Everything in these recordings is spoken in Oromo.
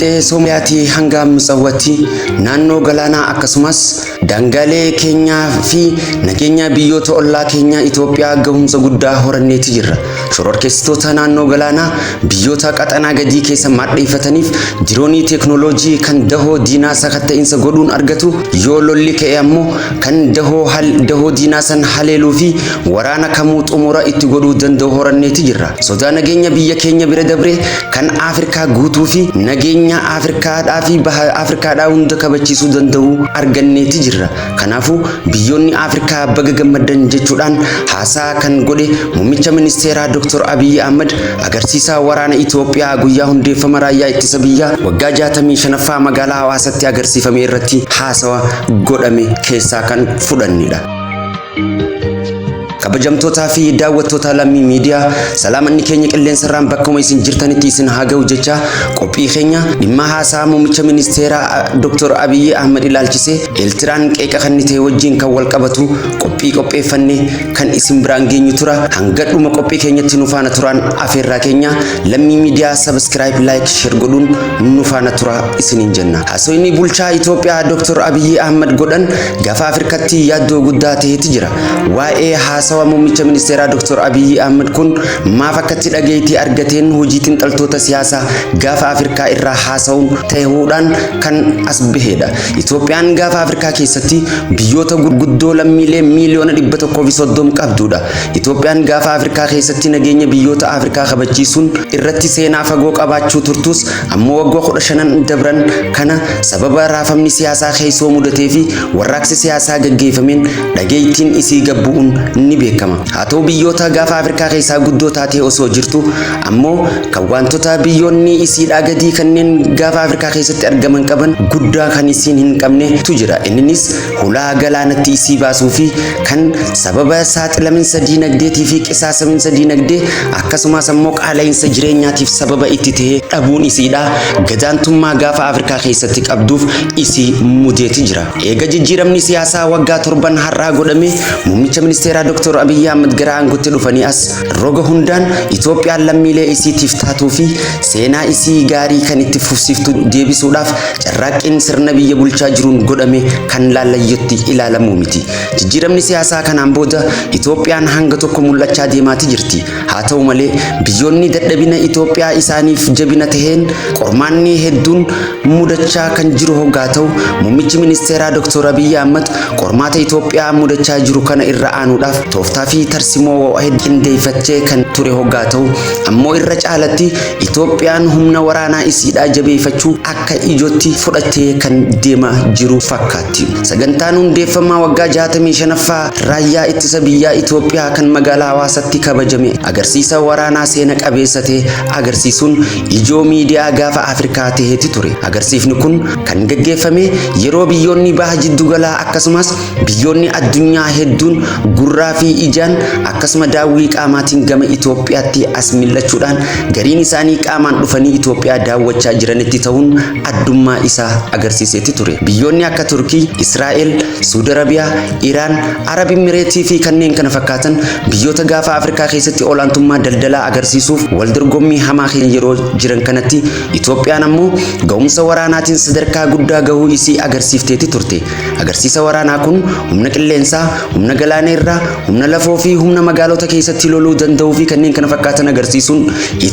Fiixee Soomaaliyaatii hanga Mitsawwatti naannoo galaanaa akkasumas daangaalee keenyaa fi nageenya biyyoota ollaa keenyaa Itoophiyaa gahumsa guddaa horanneeti jirra. Shororkeessitoota naannoo galaanaa biyyoota qaxanaa gadii keessa maadheeffataniif diroonii teeknooloojii kan dahoo diinaa sakatta'insa godhuun argatu, yoo lolli ka'e ammoo kan dahoo diinaa san haleeluu fi waraana kamuu xumura itti godhuu danda'u horanneeti jirra. Sodaa nageenya biyya keenya bira dabree kan Afrikaa guutuu fi nageenya Afrikaadhaa fi baha Afrikaadhaa hunda kabachiisuu danda'u arganneeti jirra. Kanaafuu biyyoonni Afrikaa baga gammaddan jechuudhaan haasaa kan godhe muummicha ministeeraa Dr. Abiyyi Ahmad agarsiisa waraana Itoophiyaa guyyaa hundeeffama raayyaa ittisa biyyaa waggaa 65ffaa magaalaa Hawaasatti agarsiifame irratti haasawa godhame keessaa kan fudhannedha. Kabajamtootaa fi daawwattoota Lammii Miidiyaa, salaamanni keenya qilleensarraan bakkuma isin jirtanitti isin haa ga'u jecha, qophii keenya dhimma haasaa muummicha ministeeraa Dr. Abiyyi Ahmad ilaalchisee Eeltiraan qeeqa kan ta'e wajjin kan wal qabatu qophii qopheeffanne kan isin biraan geenyu tura. Hanga dhuma qophii keenyatti nu faana turaan afeerraa keenya. Lammii Miidiyaa subscribe, like, share godhuun nu faana tura isiniin jenna. Haasawni bulchaa Itoophiyaa Dr. Abiyyi Ahmad godhan gaafa Afrikatti yaaddoo guddaa ta'eeti jira. Waa'ee haasawa muummicha ministeeraa Dr. Abiyyi Ahmad kun maaf akkatti dhageettii argateen hojii xiinxaltoota siyaasaa gaafa Afrikaa irraa haasa'uun ta'uudhaan kan as bahedha. Itoophiyaan gaafa Afrikaa keessatti biyyoota gurguddoo lammiilee miiliyoona 130 qabdudha. Itoophiyaan gaafa Afrikaa keessatti nageenya biyyoota Afrikaa kabachiisuun irratti seenaa fagoo qabaachuu turtus, ammoo waggaa 15n dabran kana sababa raafamni siyaasaa keessoo mudatee fi warraaqsi siyaasaa gaggeeffameen dhageettiin isii gabbu'uun ni beekama. Haa ta'u, biyyoota gaafa Afrikaa keessaa guddoo taatee osoo jirtu ammoo kan wantoota biyyoonni isiidhaa gadii kanneen gaafa Afrikaa keessatti argaman qaban guddaa kan isiin hin qabnetu jira. Innis hulaa galaanatti isii baasuu fi kan sababa saaxilaminsa diinagdeetii fi qisaasaminsa diinagdee akkasumas ammoo qaala'insa jireenyaatiif sababa itti ta'e dhabuun isiidha gadaantummaa gaafa Afrikaa keessatti qabduuf isii mudeeti jira. Eega jijjiiramni siyaasaa waggaa 7n har'aa godhame muummicha ministeeraa Dr. Abiyyi Ahmad gara aangootti dhufanii as roga hundaan Itoophiyaan lammiilee isiitiif taatuu fi seenaa isii gaarii kan itti fufsiiftu deebisuudhaaf carraaqqiin sirna biyya bulchaa jiruun godhame kan laallayyootti ilaalamuu miti. Jijjiiramni siyaasaa kanaan booda Itoophiyaan hanga tokko mul'achaa deemaati jirti. Haa ta'u malee, biyyoonni dadhabina Itoophiyaa isaaniif jabina taheen qormaanni hedduun mudachaa kan jiru hoggaa ta'u, muummichi ministeeraa Dr. Abiyyi Ahmad qormaata Itoophiyaa mudachaa jiru kana irra aanuudhaaf tooftaa fi tarsimoo qindeeffachee kan ture hoggaa ta'u, ammoo irra caalatti Itoophiyaan humna waraanaa isiidhaa jabeeffachuu akka ijootti fudhattee kan deemaa jiru fakkaatti. Sagantaan hundeeffamaa waggaa 65ffaa raayyaa ittisa biyyaa Itoophiyaa kan magaalaa Hawaasaatti kabajame agarsiisa waraanaa seena qabeessa ta'e agarsiisuun ijoo miidiyaa gaafa Afrikaa ta'eeti ture. Agarsiifni kun kan gaggeeffame yeroo biyyoonni baha jiddugalaa akkasumas biyyoonni addunyaa hedduun gurraa fi ijaan akkasuma daawwii qaamaatiin gama Itoophiyaatti as mil'achuudhaan gariin isaanii qaamaan dhufanii Itoophiyaa daawwachaa jiranitti ta'uun addummaa isaa agarsiiseeti ture. Biyyoonni akka Turkii, Israa'el, Suudi Arabiyaa, Iraan, Arab Imireetii fi kanneen kana fakkaatan biyyoota gaafa Afrikaa keessatti olaantummaa daldalaa agarsiisuuf wal dorgommii hamaa keessa yeroo jiran kanatti Itoophiyaan ammoo ga'umsa waraanaatiin sadarkaa guddaa gahuu isii agarsiifteeti turte. Agarsiisa waraanaa kun humna qilleensaa, humna galaana irraa, humna lafoo fi humna magaalota keessatti loluu danda'uu fi kanneen kana fakkaatan agarsiisuun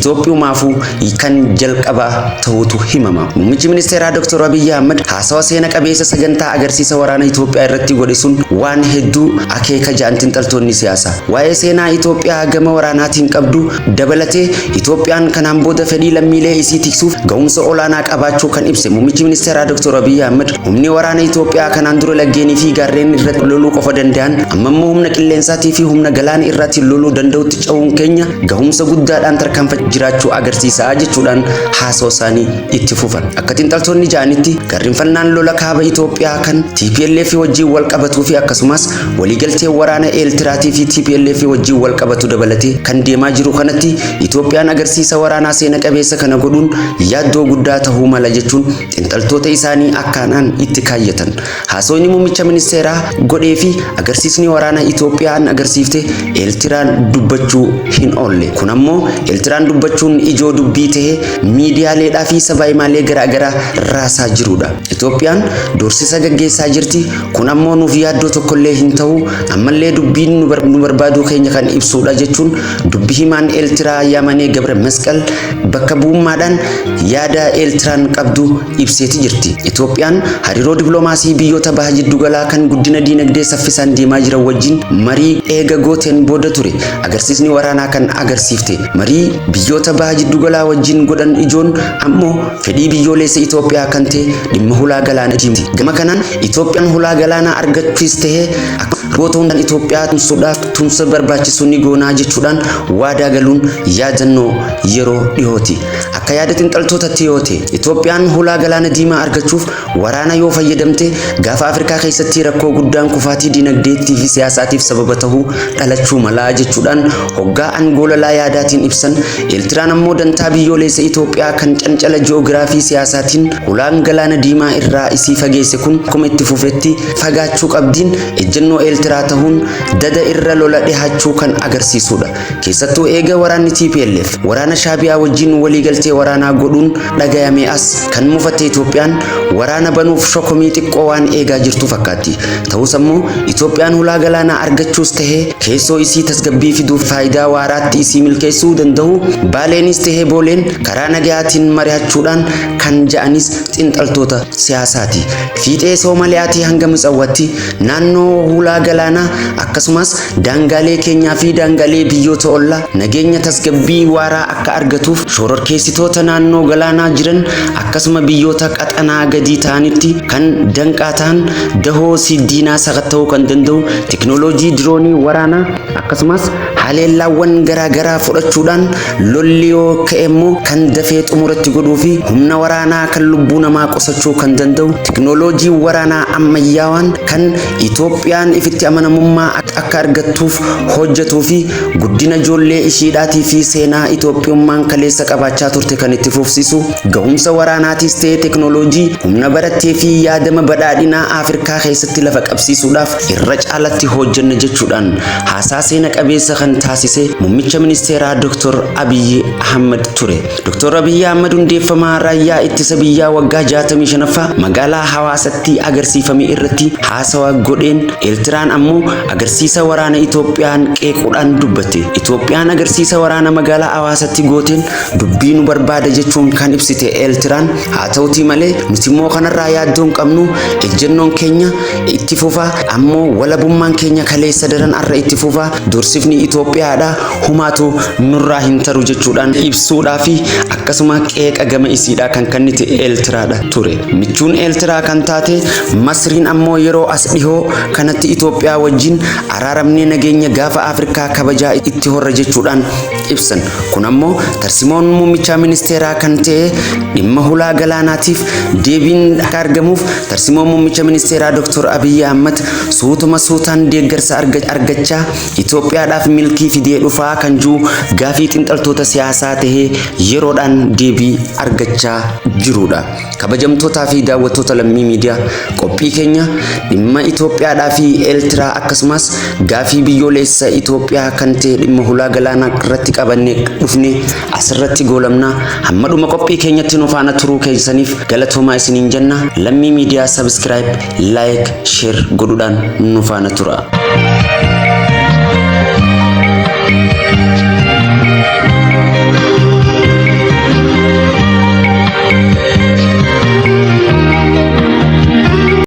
Itoophiyumaafuu kan jalqabaa ta'utu himama. Muummichi ministeeraa Dr. Abiyyi Ahmad haasawa seena qabeessa sagantaa agarsiisa waraana Itoophiyaa irratti godhe sun waan hedduu akeeka ja'an xiinxaltoonni siyaasaa. Waa'ee seenaa Itoophiyaa gama waraanaatiin qabdu dabalatee Itoophiyaan kanaan booda fedhii lammiilee isii tiksuuf ga'umsa olaanaa qabaachuu kan ibse muummichi ministeeraa Dr. Abiyyi Ahmad, humni waraana Itoophiyaa kanaan dura laggeenii fi gaarreen irratti loluu qofa danda'an amma immoo humna qilleensaatii fi humna galaana irratti loluu danda'utti ce'uun keenya ga'umsa guddaadhaan tarkaanfachaa jiraachuu agarsiisa jechuudhaan haasawa isaanii itti fufan. Akka xiinxaltoonni ja'anitti, garrinfannaan lola kaaba Itoophiyaa kan TPLF wajjin wal qabatuu fi akkasumas waliigaltee waraana Eeltiraatii fi TPLF wajjin wal qabatu dabalatee kan deemaa jiru kanatti Itoophiyaan agarsiisa waraanaa seena qabeessa kana godhuun yaaddoo guddaa ta'uu mala jechuun xiinxaltoota isaanii akkaanaan itti kaayyatan. Haasawni muummicha ministeeraa godhee fi agarsiisni waraanaa Itoophiyaan agarsiifte Eeltiraan dubbachuu hin oolle. Kun ammoo Eeltiraan dubbachuun ijoo dubbii tahee miidiyaaleedhaa fi sabaa-himaalee garaagaraa raasaa jirudha. Itoophiyaan doorsisa gaggeessaa jirti. Kun ammoo nuuf yaaddoo tokkollee hin ta'u. Ammallee dubbiin nu barbaaduu keenya kan ibsudha jechuun dubbi himaan Eeltiraa Yamanee Gabra Masqal bakka bu'ummaadhaan yaada Eeltiraan qabdu ibseeti jirti. Itoophiyaan hariiroo dippiloomaasii biyyoota baha jiddugalaa kan guddina diinagdee saffisaan deemaa jiran wajjin marii eega gooteen booda ture agarsiisni waraanaa kan agarsiifte. Marii biyyoota baha jiddugalaa wajjin godhan ijoon ammoo fedhii biyyoolessa Itoophiyaa kan ta'e dhimma hulaa galaana diimaati. Gama kanaan Itoophiyaan hulaa galaanaa argachuus ta'ee goota hundaan Itoophiyaa tumsuudhaaf tumsa barbaachisu ni goonaa jechuudhaan waadaa galuun yaadannoo yeroo dhiyooti. Akka yaada xiinxaltootatti yoo ta'e Itoophiyaan hulaa galaana diimaa argachuuf waraana yoo fayyadamte gaafa Afrikaa keessatti rakkoo guddaan kufaatii diinagdeettii fi siyaasaatiif sababa ta'uu dhalachuu malaa jechuudhaan hoggaa angoolalaa yaadaatiin ibsan. Eeltiraan ammoo dantaa biyyoolessa Itoophiyaa kan cancala ji'oogiraafii siyaasaatiin hulaan galaana diimaa irraa isii fageesse kun akkuma itti fufetti fagaachuu qabdiin ejjennoo Eeltiraa ta'uun dada irra lola dhihaachuu kan agarsiisudha. Keessattuu eega waraanni TPLF waraana Shaabiyaa wajjin waliigaltee waraanaa godhuun dhagayame as kan mufatte Itoophiyaan waraana banuuf shokomii xiqqoo waan eegaa jirtu fakkaatti. Ta'us ammoo Itoophiyaan hulaa galaanaa argachuus tahee keessoo isii tasgabbii fiduuf faayidaa waaraatti isii milkeessuu danda'u baaleenis tahee booleen karaa nagayaatiin mari'achuudhaan kan ja'anis xiinxaltoota siyaasaati. Fiixee Soomaliyaatii hanga Mitsawwatti naannoo hulaa galaanaa akkasumas daangaalee keenyaa fi daangaalee biyyoota ollaa nageenya tasgabbii waaraa akka argatuuf shororkeessitoota naannoo galaanaa jiran akkasuma biyyoota qaxanaa gadii ta'anitti kan danqaa ta'an dahoo diinaa sakatta'uu kan danda'u teknooloojii diroonii waraanaa akkasumas haleellaawwan garaagaraa fudhachuudhaan lolli yoo ka'e immoo kan dafee xumuratti godhuu fi humna waraanaa kan lubbuu namaa qusachuu kan danda'u teknooloojii waraanaa ammayyaawaan kan Itoophiyaan ifitti amanamummaa akka argattuuf hojjetuu fi guddina ijoollee ishiidhaatii fi seenaa Itoophiyummaan kaleessa qabaachaa turte kan itti fufsiisu gahumsa waraanaatis ta'e teknooloojii humna barattee fi yaadama badhaadhinaa Afrikaa keessatti lafa qabsiisuudhaaf irra caalatti hojjenna jechuudhaan haasaa seena qabeessa kan taasise muummicha ministeeraa Dr. Abiyyi Ahmad ture. Dr. Abiyyi Ahmad hundeeffamaa raayyaa ittisa biyyaa waggaa 65ffaa magaalaa Hawaasatti agarsiifame irratti haasawa godheen Eertiraan ammoo agarsiisa waraana Itoophiyaan qeequudhaan dubbatte. Itoophiyaan agarsiisa waraana magaalaa Hawaasatti gooteen dubbii nu barbaada jechuun kan ibsite Eertiraan haa ta'utii malee nuti immoo kanarraa yaaddoo hin qabnu, ejjennoon keenya itti fufaa, ammoo walabummaan keenya kaleessa daran arra itti fufaa, doorsifni Itoophiyaadha humaatu nurraa hin taru jechuudhaan ibsuudhaa fi akkasuma qeeqa gama isiidhaa kan kennite Eertiraadha ture. Michuun Eertiraa kan taate Masriin ammoo yeroo as dhihoo kanatti Itoophiyaa wajjin araaramnee nageenya gaafa Afrikaa kabajaa itti horra jechuudhaan ibsan. Kun ammoo tarsimoon muummicha ministeeraa kan ta'e dhimma hulaa galaanaatiif deebiin akka argamuuf tarsimoon muummicha ministeeraa Dr. Abiyyi Ahmad suutuma suutaan deeggarsa argachaa Itoophiyaadhaaf milkii fidee dhufaa kan jiru gaafii xiinxaltoota siyaasaa tahee yeroodhaan deebii argachaa jirudha. Kabajamtootaa fi daawwattoota Lammii Miidiyaa, qophii keenya dhimma Itoophiyaadhaa fi Eertiraa akkasumas gaafii biyyoolessa Itoophiyaa kan ta'e dhimma hulaa galaanaa irratti qabannee dhufne asirratti goolamna. Hamma dhuma qophii keenyatti nu faana turuu keessaniif galatoomaa isiniin jenna. Lammii Miidiyaa subscribe, like, share godhuudhaan nu faana tura.